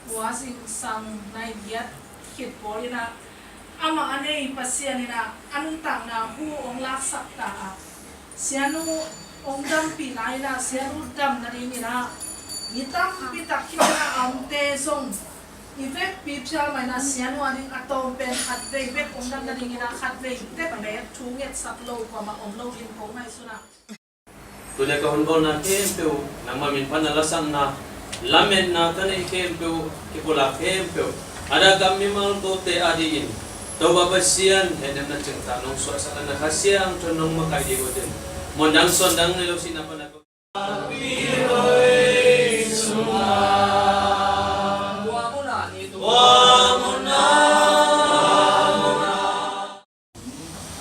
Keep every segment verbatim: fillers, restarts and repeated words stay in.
Tua zingsang nai giat khit pawl in ah, amah a nei Pasian in ah a nuntakna hu hong laksak ta a, Sianu hong dampih lai in ah, Sianu dam nading in ah mi tampi tak khit in ah a omte zong i vekpi phial mah in ah, Sianu a ding a tawm pen khatvei bek hong dam nading in ah, khatvei tek bek thu ngetsak lo kuamah om lo ding ko ngaihsun ah. Tuni a ka hun bawlna khempeuh nangma min phatna, lasakna, lametna ka neih khempeuh, kipulak khempeuh, a dak gam mimal kote a dingin Topa Pasian hehnemna cingtak nong suahsak a, na Kha Siangtho in nong makaih ding uh teh, muan dang suan dang nei lo sihna pan a ko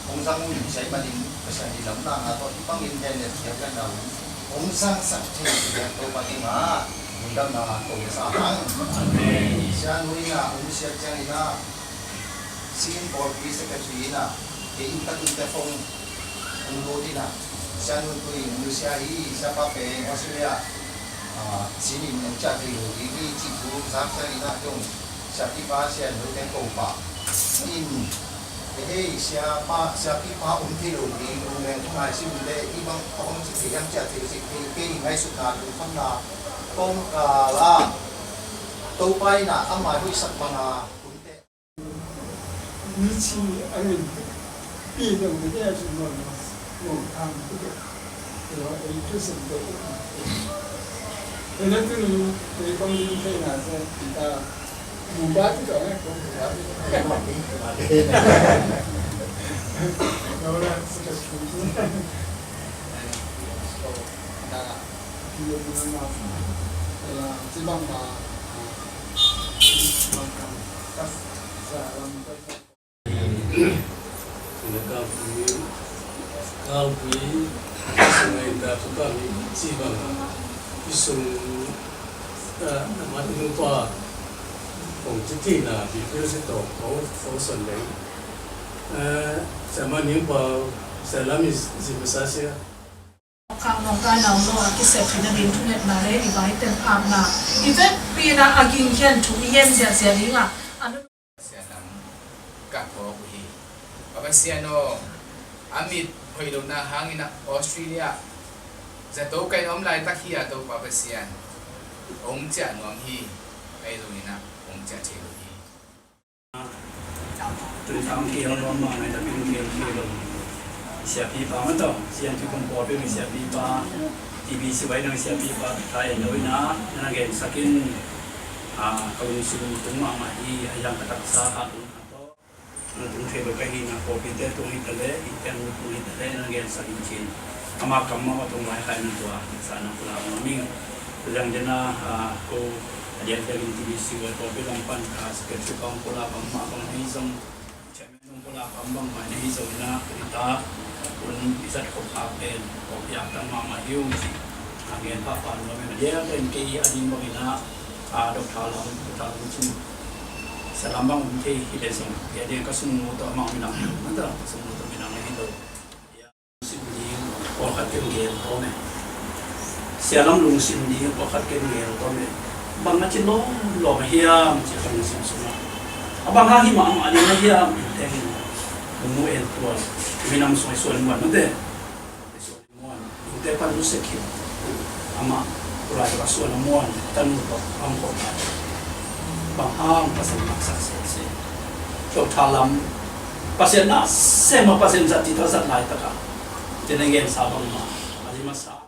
Hong zang un, sia i manin Pasian i lamdang a tawh i pangin henet piak kan a un hong zangsak thei piak Topa tungah lungdamna ko sa hang. Amen. Sianu in ah hong siat ciangin ah, Singin pawlpi secretary in ah, kei in takun te phone hong lut in ah, Sianu tui hong sia hi, siapa pen Australia, ah, sinin hong ciah thei lo ding hi cih thu zak ciangin ah, zong siapipa Sianu teng ko pah in, hei, siapa, siapipa om thei lo ding, om leng thungai sim le, i bang a om ci thei hiam, ciah thei lo ci thei, kei i ngaihsutna lungkhamna kong kal a, Topa in ah ama hoihsak bang a hunte. Mici a ngin pi dong te a ci mo mo mo tham te. Lo ei tu sen te. Te na tu ni te kong ni te na se pi ta. Mu ba tu ka na kong ba tu. Lo la se ka tu. Pi dong na ma. Te la ci bang ba. Bang kam. Ka sa lam ka. Ina kalpui, kalpui, sungai ta tukang i ci bang, i sung, ah, amat nupa, kong ci thei na, bibel si tawh, ko, ko son leng. Ah, sama ni pa, salam is, si masa sia. Khang nong kai nau lo a kisep hi nading thungetna le i vai teng apna i vekpi in ah a ging khian thu i gen ziahziah ding a, a nu Pasian lam ka phawk uh hi. Pa Pasian aw, a mit hoih lohna hangin ah Australia zato ka in om laitak hi a, Topa Pasian hong ciah nuam hi. Ahi zongin ah hong ciah thei lo hi. Tun tam kihel nuam mah nai, tapi kihel kihel lo. Siapipa mah tawh, sian tu kong pawlpi mi siapipa, T B C Y nang siapipa, thai lo in ah, na gensak in, ah, ka lungsim tung mahmah hi, a yang ka taksa, a tung a tawh. Na tung thei lo ka hihna, pawlpite tung hi ta leh, i teng tung hi ta leh, na gensak in cin. Ama kam mah tung lai khai na tua, sa na pula ma ming. Tua zang dena, ah, ko, a dian tel in T B C Y pawlpi lam pan ka, secretary bang pula bang mah bang hi zong, chairman bang pula bang bang mah hi zong na, i ta, un i zat khop khak pen, pawlpi a tang mahmah hi ung ci. A gen pahpah nuam in a dian tel in kei a ding bang in ah, a, Doctor Lam, Doctor Lam cin. Salam bang um thei hi leh zong, a dian ka sungnu tawh amah minam, mata ka sungnu tawh minam hi lo. Sim ding pawlkhat ken gel tawm e. Sia Lam lungsim ding pawlkhat ken gel tawm e. Bang a ci lawm lawm a hiam ci ka lungsim sungah. A bang hang hi mah amah ding a hiam in teng in. Mu en tuan. Minam suai suan muan mate. Muan. Inte pan tu sekhi. Amah. Kulai ka suan muan. Tanu tawh. Am ko. Bang hang Pasian maksak sese. Tua thalam. Pasian na sema Pasian zat ti ta zat lai taka. Tena gen sa bang ma. Adi masa.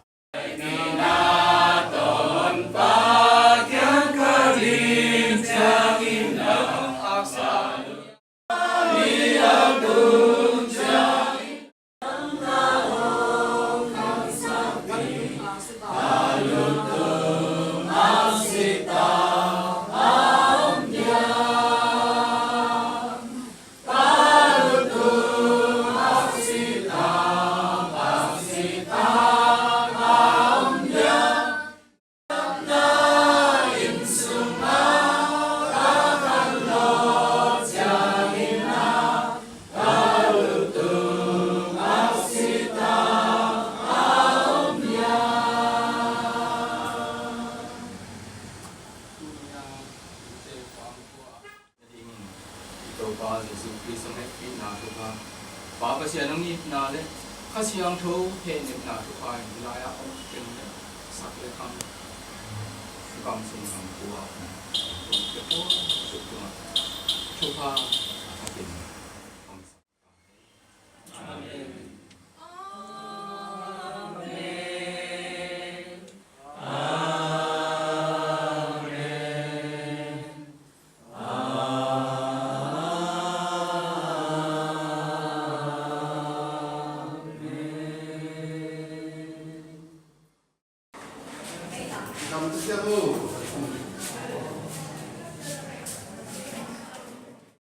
hong hehpihna thupha, Pa Pasian hong itna le Kha Siangtho hehnepna thupha in hih lai-ah om teng le sak le khang, gamsung gamkua, thupha a thakin. Amen.